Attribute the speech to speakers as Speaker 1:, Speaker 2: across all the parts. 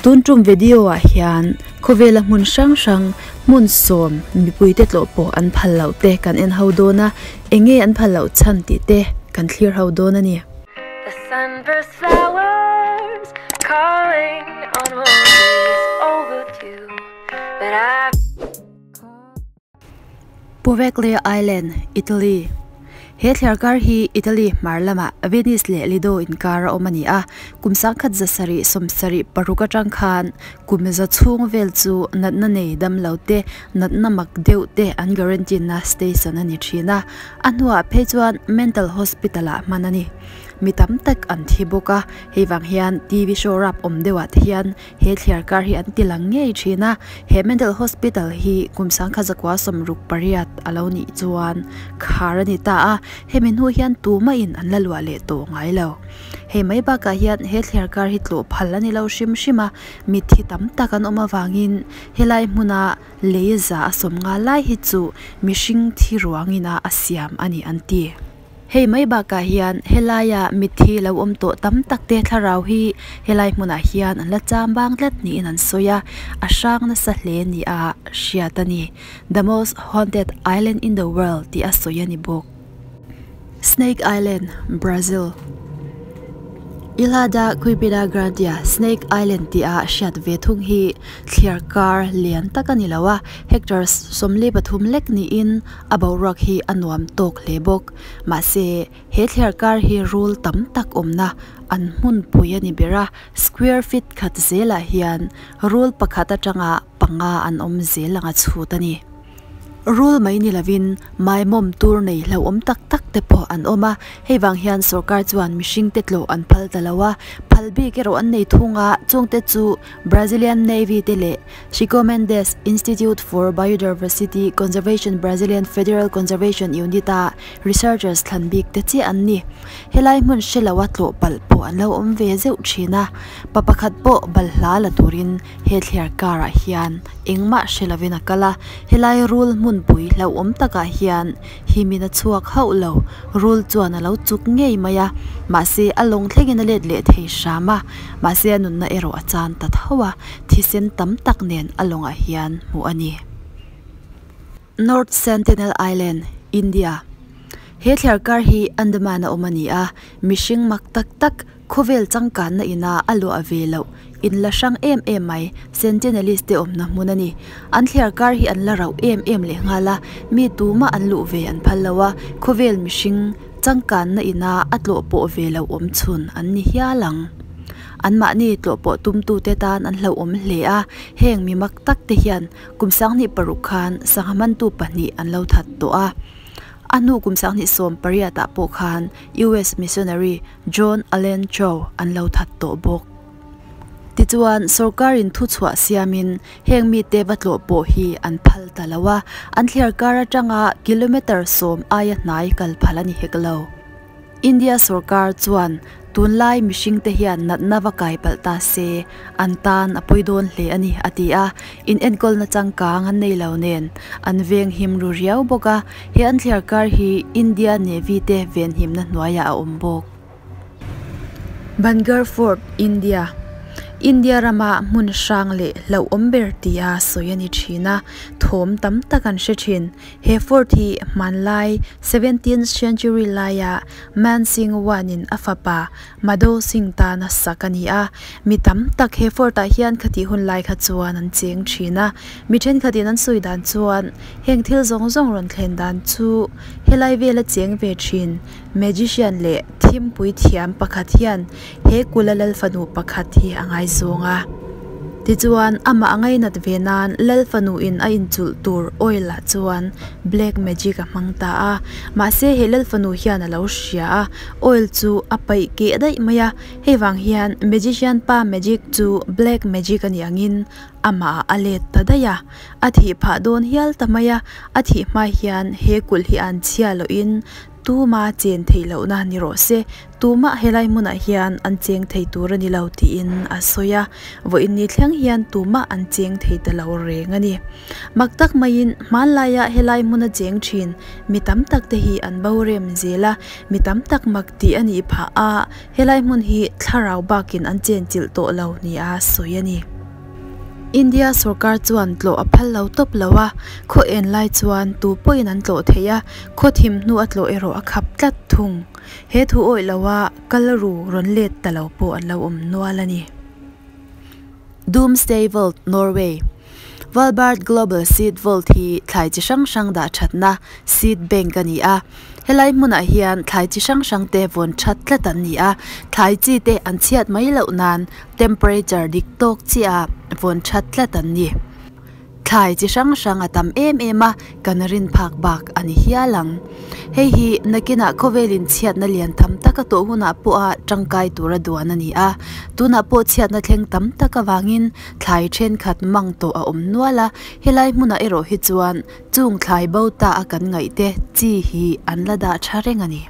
Speaker 1: Tun tum video ah hian khawvela hmun hrang hrang hmun sawm mipui te tlawh pawh an phal loh te kan en ho dawn a eng nge an phal loh chhan tih te kan thlir ho dawn a ni.
Speaker 2: The sunburst flowers calling on roses overdue, but I.
Speaker 1: Poveglia Island, Italy He thliarkar hi Italy hmar lama Venice leh Lido inkar a awm a ni a, kum 1776 atang khan kum za chhung vel chu natna nei dam lo te, natna mak deuh te an guarantee na station a ni thin a, a hnuah phei chuan mental hospital ah hman a ni. Mi tam tak an thi bawk a, hei vang hian TV show rap awm deuh ah te hian He thliarkar hi an ti lang ngei thin a, he mental hospital hi kum 1968 a lo nih chuan khar a ni ta a, hemi hnu hian tumah in an la luah leh tawh ngai lo. Hei mai bakah hian he thliarkar hi tlawh phal a ni lo hrim hrim a, mitthi tam tak an awm avangin helai hmuna lei za a sawm nga lai hi chu mihring thi ruangin a a siam a ni an ti. Hei mai bakah hian helaia mitthi lo awm tawh tam tak te thlarau hi helai hmunah hian an la cham bang tlat niin an sawi a, a hrang nasa hle ni a hriat a ni. The most haunted island in the world tih a sawi a ni bawk. Snake Island, Brazil. Ilha da Quebrada Grande-a Snake Island tih a hriat ve thung hi thliar kar lian tak a ni lo a, hectares 43 lek niin A boruak hi a nuam tawk hle bawk. Mahse, he thliar kar hi rul tam tak awmna an hmunpui a ni ber a, square feet khat zelah hian rul pakhat atanga panga an awm zel anga chhut a ni. Rul mai ni lovin maimawm tur nei hlauhawm tak tak te pawh an awm a, hei vang hian sorkar chuan mihring te tlawh an phal ta lo a, phal bik erawh an nei thung a, chungte chu Brazilian Navy te leh Chico Mendes Institute for Biodiversity Conservation Brazilian Federal Conservation Unit-a researchers thlan bik te chiah an ni. Helai hmun hre loa tlawh palh pawh an lo awm ve zeuh thin a, pa pakhat pawh balhla la turin he thliar karah hian engmah hre lovin a kal a, helai rul hmunpui hlauhawm takah hian himin a chhuak hauh lo, rul chuan a lo chuk ngei mai a, mahse a lawng thlengin a let leh thei hram a, mahse a nunna erawh a chan ta tho a. Thisen tam tak nen a lawngah hian hmuh a ni. North Sentinel Island, India He thliarkar hi Andaman a awm a ni a, mihring mak tak tak khawvel changkanna ina a luah ve loh in la hrang em em mai Sentinelese te awmna hmun a ni. An thliarkar hi an la rauh em em leh nghal a, mi tumah an luh ve an phal lo a, khawvel mihring changkanna ina a tlawh pawh ve loh awm chhun an ni hial ang. Anmahni tlawhpawh tumtute tan an hlauhawm hle a, heng mi mak tak te hian kum 26 khan sangha mantu pahnih an lo that tawh a. A hnu kum 2018 ah pawh khan US missionary John Allen Chau an lo that tawh bawk. Tichuan, sorkarin thuchhuah siamin heng mite va tlawhpawh hi an phal ta lo a, an thliarkar atanga kilometre sawm aia hnai kal phal a ni hek lo. India sorkar chuan tunlai mihringte hian natna va kai palh ta se, an tan a pawi dawn hle a ni, a ti a. In enkawlna changkang an nei lo nen an veng him ru riau bawk a, he an thliar kar hi India Navy te venhimna hnuaiah a awm bawk. Bangarh Fort, India India rama hmun hrang leh hlauhawm ber tia sawi a ni thin a, thawm tam tak an hre thin. He fort hi hmanlai seventeenth century laia Man Singh I-in a fapa Madho Singh tana sak a ni a. Mi tam tak he fort-ah hian khatih hun lai kha chuan an cheng thin a. Mi thenkhatin an sawi dan chuan heng thil zawng zawng rawn thlen dan chu helai vela cheng ve thin magician leh thimpui thiam pakhat hian he kula lal fanu pakhat hi a ngaizawng a. Tichuan, amah a ngainat ve nan lal fanu in a inchulh tur oil ah chuan black magic a hmang ta a. Mahse he lal fanu hian a lo hria a, oil chu a paih keh daih mai a. Hei vang hian magician pa magic chu black magic a nih angin amah ah a let ta daih a. A thih phah dawn hial ta mai a, a thih hma hian he kulh hi an chhia lohin Tuma chen theih lohna ni rawh se, tumah helai hmunah hian an cheng thei tur a ni lo tiin a sawi a, vawiin ni thleng hian tumah an cheng thei ta lo reng a ni. Mak tak maiin hmanlaia helai hmuna cheng thin mi tam tak te hi an bo rem zel a, mi tam tak mak tih a nih phah a, helai hmun hi thlarau bakin an chenchilh tawh lo nia sawi a ni. India sorkar chuan tlawh a phal lo tawp lo a, khaw en lai chuan tu pawhin an tlawh thei a, khaw thim hnu a tlawh erawh a khap tlat thung. He thu awih lo a kal ru rawn let ta lo pawh an lo awm nual a ni. Doomsday Vault, Norway. Svalbard Global Seed Vault hi thlai chi hrang hrang dah thatna seed bank a ni a. Helai hmunah hian thlai chi hrang hrang te vawn that tlat an ni a, thlai chi te an chhiat mai loh nan temperature dik tawk chiah a vawn that tlat an ni. Thlai chi hrang hrang a tam em em a, kan rin phak bak a ni hial ang. Hei hi nakinah khawvelin chhiatna lian tham taka tawh hunah pawha tangkai tura duan a ni a, tunah pawh chhiatna thleng tam tak avangin thlai thenkhat mang tawh a awm nual a, helai hmunah erawh hi chuan chung thlai bo ta a kan ngaih te chi hi an la dah tha reng a ni.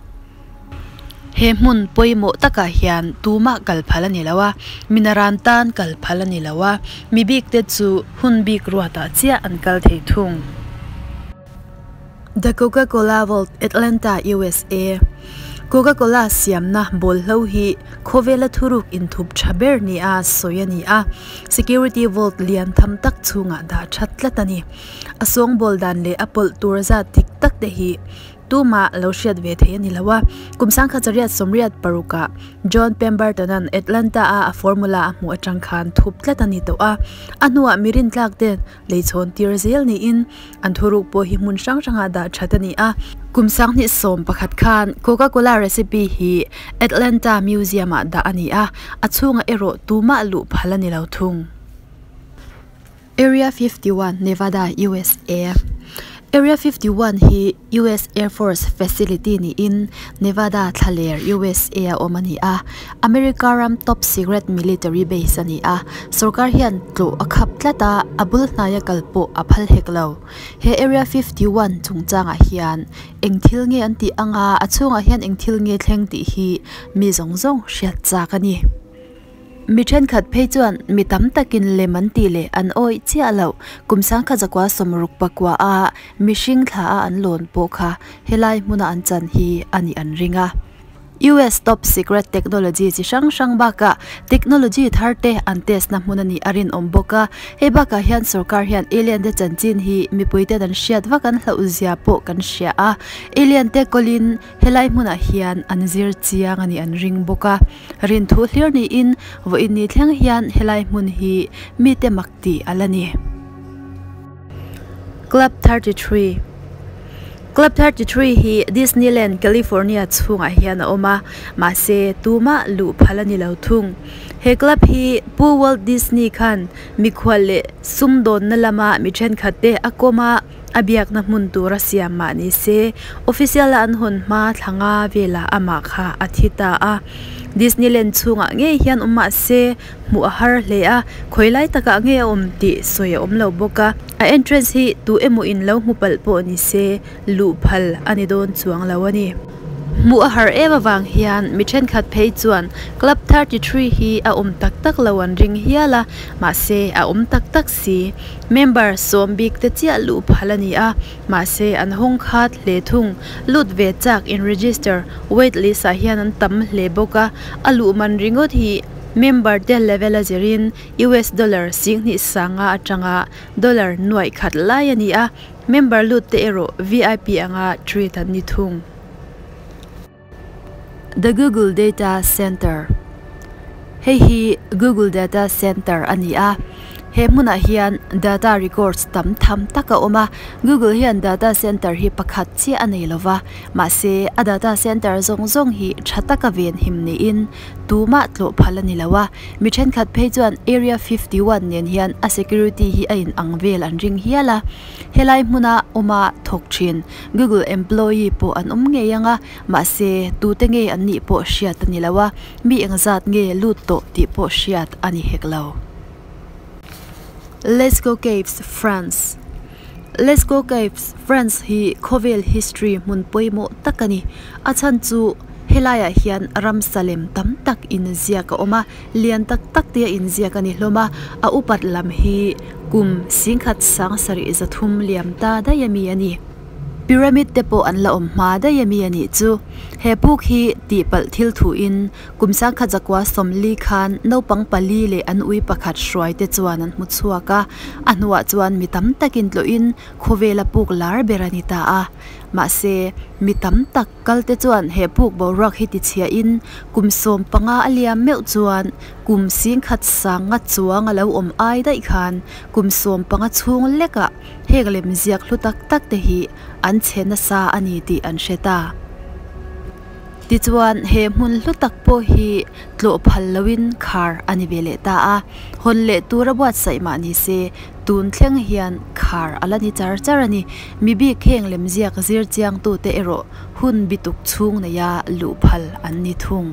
Speaker 1: He hmun pawimawh takah hian tumah kal phal a ni lo a, mi naran tan kal phal a ni lo a, mi bik te chu hun bik ruatah chiah an kal thei thung. The Coca-Cola Vault, Atlanta, USA. Coca-Cola siamna bawlhlo hi khawvela thuruk inthup tha ber nia sawi a ni a, security vault lian tham tak chhungah dah that tlat a ni. A sawngbawl dan leh a pawlh tur zat dik tak te hi Tumah lo hriat ve thei a ni lo a, kum sangkhat zariat sawmriat parukah John Pemberton-a'n Atlanta-a a formula a hmuh atang khan thup tlat a ni tawh a, a hnuah mi rintlak te leichhawn tir zel niin an thuruk pawh hi hmun hrang hrangah dah that a ni a. Kum sanghnih sawm pakhat khan Coca-Cola recipe hi Atlanta Museum-ah dah a ni a, a chhungah erawh tumah luh phal a ni lo thung. Area 51, Nevada, USA. Area 51 hi US Air Force facility niin Nevada thlaler, USA a awm a ni a. America ram top secret military base a ni a. Sorkar hian tlawh a khap tlat a, a bul hnaia kal pawh a phal hek lo. He Area 51 chungchangah hian eng thil nge an tih anga a chhungah hian eng thil nge thleng tih hi mi zawng zawng hriat chak a ni. Mi thenkhat phei chuan mi tam takin lem an tih leh an awih chiah loh. Kum sangkhat zakua sawmruk pakua a mihring thla a an lawn pawh kha helai hmuna an chan hi a nih an ring a. US top secret technology chi hrang hrang bakah technology thar te an test na hmun a nih a rinawm bawk a. Hei bakah hian sorkar hian alien te chanchin hi mipui ten an hriat vak an hlauh zia pawh kan hria a. Alien te kawlin Helai hmunah hian an zir chiang a nih an ring bawk a, rin thu hlir niin vawiin ni thleng hian helai hmun hi mite mak tih a la ni. Club 33 Club 33 hi Disneyland, California chhungah hian a awm a, mahse tumah luh phal a ni lo thung. He club hi Pu Walt Disney khan mikhual leh sumdawnna lama mi thenkhat te a kawm a, A biakna hmun tura siam mah ni se, official a an hawn hma thla nga velah amah kha a thi ta a. Disneyland chhungah ngei hian awm mah se, hmuh a har hle a, khawi lai takah nge a awm tih sawi a awm lo bawk a. A entrance hi tu emaw in lo hmu palh pawh ni se, luh phal a ni dawn chuang lo a ni. Hmuh a har em avang hian mi thenkhat phei chuan Club 33 hi a awm tak tak lo an ring hial a, mahse a awm tak tak si. Member sawm bik te chiah luh phal a ni a, mahse an hawng khat hle thung. Lut ve chak in register wait list ah hian an tam hle bawk a, a luh man ringawt hi member te level a zirin US dollar singhnih sanga atanga dollar nuaih khat lai a ni a, Member lut te erawh vip anga treat an ni thung. The Google Data Center Hei hi Google Data Center a ni a, he hmunah hian data records tam tham tak a awm a, Google hian data center hi pakhat chiah a nei lova, mahse a data center zawng zawng hi tha taka venhim niin tumah tlawh phal a ni lo a, mi thenkhat phei chuan Area 51 nen hian a security hi a in ang vel an ring hial a. Helai hmuna awma thawk thin Google employee pawh an awm ngei ang a, mahse tute nge an nih pawh hriat a ni lo a, mi engzat nge lut tawh tih pawh hriat a ni hek lo. Lascaux Caves, France Lascaux Caves, France hi khawvel history hmun pawimawh tak a ni. A chhan chu helaiah hian ramsa lem tam tak inziak a awm a, lian tak tak te a inziak a ni hlawm a, a upat lam hi kum singkhat sang sarih zathum liam ta daih a mi a ni. Pyramid te pawh an la awm hma daih ami a nih chu. He puk hi tihpalh thil thuin kum sangkhat zakua sawmli khan naupang pali leh an ui pakhat hruai te chuan an hmu chhuak a, a hnuah chuan mi tam takin tlawhin khawvela puk lar ber a ni ta a. Mahse, mi tam tak kal te chuan he puk boruak hi tichhiahin kum 15 a liam meuh chuan kum singkhat sanga chuang a lo awm ai daih khan kum 15 chhung lekah Heng lemziak hlu tak tak te hi an chhe nasa a ni tih an hre ta. Tichuan, he hmun hlu tak pawh hi tlawh phal loin khar a ni ve leh ta a, hawn leh tura buatsaih mah ni se, tun thleng hian khar a la ni char char a ni. Mi bik heng lemziak zir chiangtute erawh hun bituk chhung neia luh phal an ni thung.